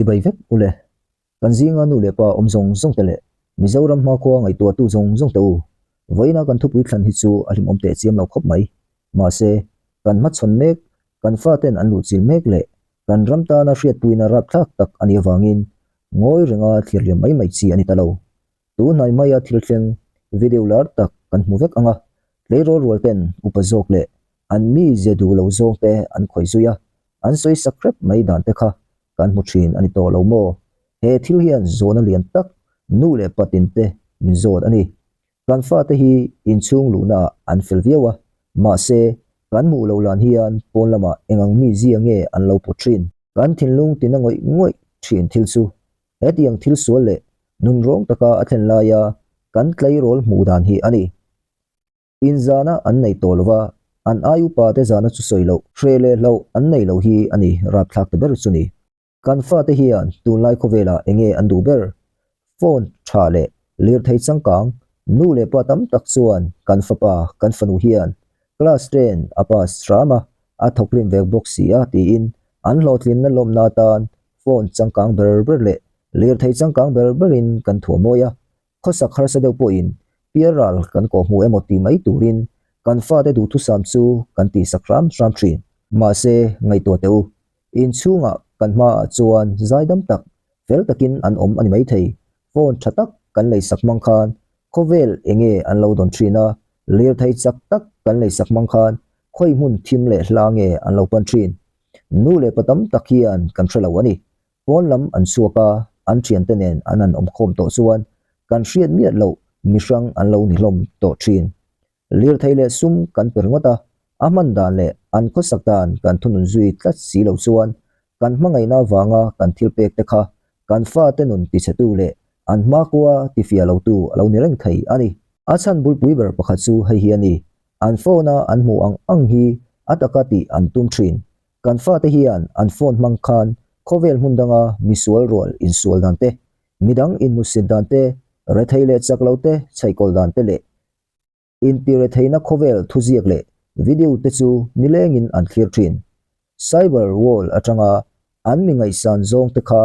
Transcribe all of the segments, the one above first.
Chibai vek ule. Kan zinga nu leh pa awm zawng zawng te leh Mizoram hmakhua ngaihtuahtu zawng zawng te u, vawiina kan thupui thlan hi chu a hlimawm teh chiam lo khawp mai. Mahse, kan hmachhawn mek, kan faten an luhchilh mek leh kan ram tana hriatpuina rapthlak tak a nih avangin ngawi renga thlir liam mai mai chi a ni ta lo. Tunhnai maia thil thleng video lar tak kan hmu vek ang a, tleirawl rual ten upa zawk leh an mi ze duh lo zawng te an khawih zui a, an sawi sak hrep mai dan te kha kan hmu thin a ni tawh lo maw? He thil hian zawhna lian tak nu leh patin te min zawt a ni. Kan fate hi inchhung luhna ah an fel viau a, mahse kan hmuh loh lan hian pawn lamah eng ang mi zia nge an lo put thin? Kan thinlung tina ngawih ngawih thin thil chu hetiang thil sual leh nunrawng taka a thlen laia kan tleirawl hmuh dan hi a ni. Inzana an nei tawh lova, an ai upa te zana chu sawi loh, hreh leh hlauh an nei lo hi a ni rapthlak ta ber chu ni. Kan fate hian tunlai khawvelah enge an duh ber? Phone tha leh lirthei changkang, nu leh pa tam tak chuan kan fapa, kan fanu hian class ten a pass hram a, a thawkrim vek bawk si a tiin an hlawhtlinna lawmna atan phone changkang ber ber leh lirthei changkang ber berin kan thuamawi a, khawsak harsa deuh pawhin pialral kan kawhhmuh emaw ti mai turin kan fate duhthusam chu kan tihsak hram hram thin. Mahse, ngaihtuah teh u, inchhungah kan hmaah chuan zaidam tak, fel takin an awm a ni maithei. Phone tha tak kan leisak hmang khan khawvel enge an lo dawn thin a, lirthei chak tak kan leisak hmang khan khawi hmun thim leh hla nge an lo pan thin. Nu leh pa tam tak hian kan hre lo a ni. Pawn lam an chhuak a, an thiante nen an han awmkhawm tawh chuan kan hriat miah loh mihrang an lo ni hlawm tawh thin. Lirthei leh sum kan pe ringawt a, a hman dan leh an khawsak dan kan thunun zui tlat si lo chuan kan hmangaihna avanga kan thil pek te kha kan fate nun tichhetu leh an hmakhua tifiah lotu a lo ni reng thei a ni. A chhan bulpui ber pakhat chu hei hi a ni, an phone a an hmuh ang ang hi a taka tih an tum thin. Kan fate hian an phone hmang khan khawvel hmun danga misual rual insual dan te, midang inhmusit dan te, rethei leh chak lo te chhaihkawl dan te leh intiretheina khawvel thuziak leh video te chu nilengin an thlir thin. Cyber world atanga an mi ngaihsan zawng te kha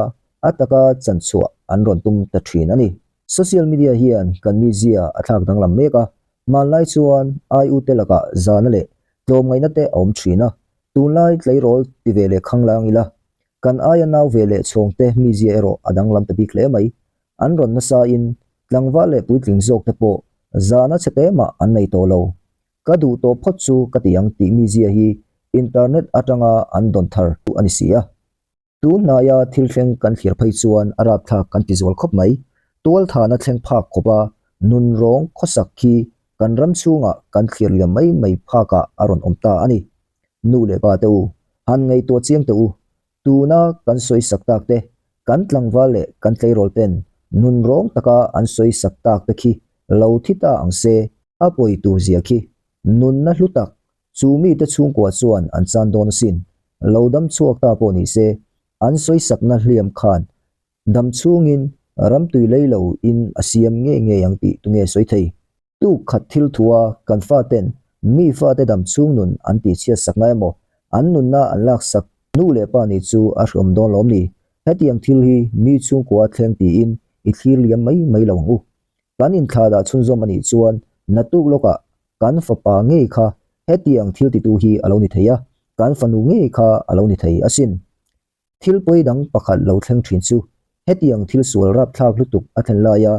a taka chanchhuah an rawn tum ta thin a ni. Social media hian kan mizia a thlak danglam mek a, hmanlai chuan IU te lakah zana leh tlawmngaihna te a awm thin a, tunlai tleirawl ti ve leh khanglang ila kan aia nau ve leh chhawng te mizia erawh a danglam ta bik hle mai. An rawn nasa in tlangval leh puitling zawk te pawh zana chhe te mah an nei tawh lo. Ka duh tawh phawt chu ka ti ang tih mizia hi internet atanga an dawn thar a ni si a. Tun hnaia thil thleng kan thlir phei chuan a rapthlak kan ti zual khawp mai. Tualthana thleng phak khawpa nun rawng khawsak khi kan ram chhungah kan thlir liam mai mai phakah a rawn awm ta a ni. Nu leh pa te u, han ngaihtuah chiang teh u. Tuna kan sawi sak tak te, kan tlangval leh kan tleirawl ten nun rawng taka an sawi sak tak te khi lo thi ta ang se, a pawi tur zia khi nunna hlu tak chu mite chhungkua chuan an chan dawn asin. Lo dam chhuak ta pawh ni se, an sawi sakna hliam khan dam chhungin ramtui lei lo in a siam ngei ngei ang tih tunge sawi thei? Tuk khat thil thua kan faten mi fate dam chhung nun an tihchhiat sakna emaw an nunna an laksak nu leh pa nih chu a hreawm dawn lawm ni? Hetiang thil hi mi chhungkua thleng tiin i thlir liam mai mai lo ang u. Kan inthla dah chhunzawm a nih chuan naktuk lawkah kan fapa ngei kha hetiang thil titu hi a lo ni thei a, kan fanu ngei kha a lo ni thei asin. Thil pawi dang pakhat lo thleng thin chu hetiang thil sual rapthlak lutuk a thlen laia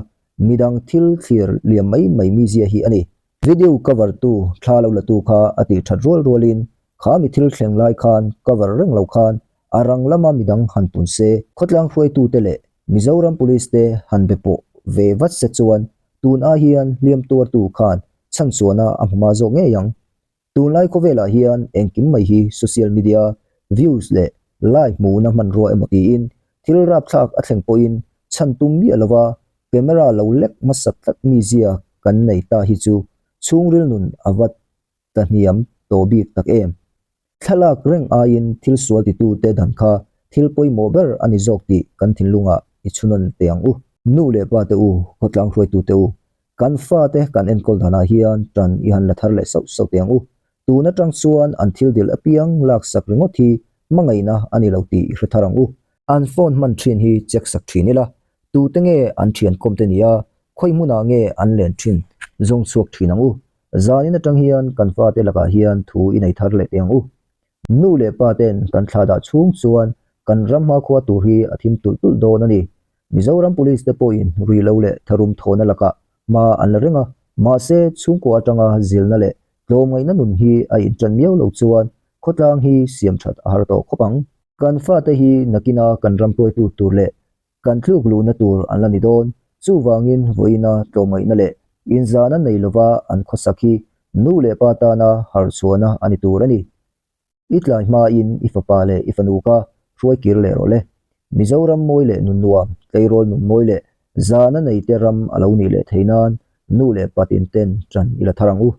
midang thil thlir liam mai mai mizia hi a ni. Video cover tu thla lo la tu kha a tih that rual rualin kha mi thil thleng lai khan cover reng lo khan a rang lama midang han pun se, khawtlang hruaitute leh Mizoram Police te han be pawh ve vat se chuan tun ai hian hliam tuartu khan chhanchhuahna a hmu hma zawk ngei ang. Tunlai khawvelah hian engkim mai hi social media views leh like hmuhna hmanrua emaw tiin thil rapthlak a thleng pawhin chhan tum miah lova camera lo lek hmasa tlat mizia kan nei ta hi chu chhungril nun a va ta hniam tawh bik tak em. Thlalak reng aiin thil sual titute dan kha thil pawimawh ber a ni zawk tih kan thinlungah i chhunawn teh ang u. Nu leh pa te u, khawtlang hruaitute u, kan fate kan enkawl danah hian tan i han la thar leh sauh sauh teh ang u. Tun atang chuan an thil dil apiang laksak ringawt hi hmangaihna a ni lo tih i hre thar ang u. An phone hman thin hi check sak thin ila, tute nge an thian kawm te nia, khawi hmunah nge an len thin zawng chhuak thin ang u. Zanin atang hian kan fate lakah hian thu i nei thar leh teh ang u. Nu leh pa ten kan thlah dah chhung chuan kan ram hmakhua tur hi a thim tulh tulh dawn a ni. Mizoram Police te pawhin ruihlo leh tharum thawhna lakah hma an la reng a, mahse chhungkua atanga zilna leh tlawmngaihna nun hi a intan miau lo chuan khawtlang hi siam that a har tawh khawp ang. Kan fate hi nakina kan ram hruaitu tur leh kan tluk luhna tur an la ni dawn. Chuvangin vawiina tlawmngaihna leh inzahna nei lova an khawsak hi nu leh pa tana harhchhuahna a ni tur a ni. I tlai hmain i fapa leh i fanu kha hruai kir leh rawh le. Mizoram mawi leh nun nuam, tleirawl nun mawi leh zahna neite ram a lo nih leh thei nan nu leh pa tin ten ṭan i la thar ang u.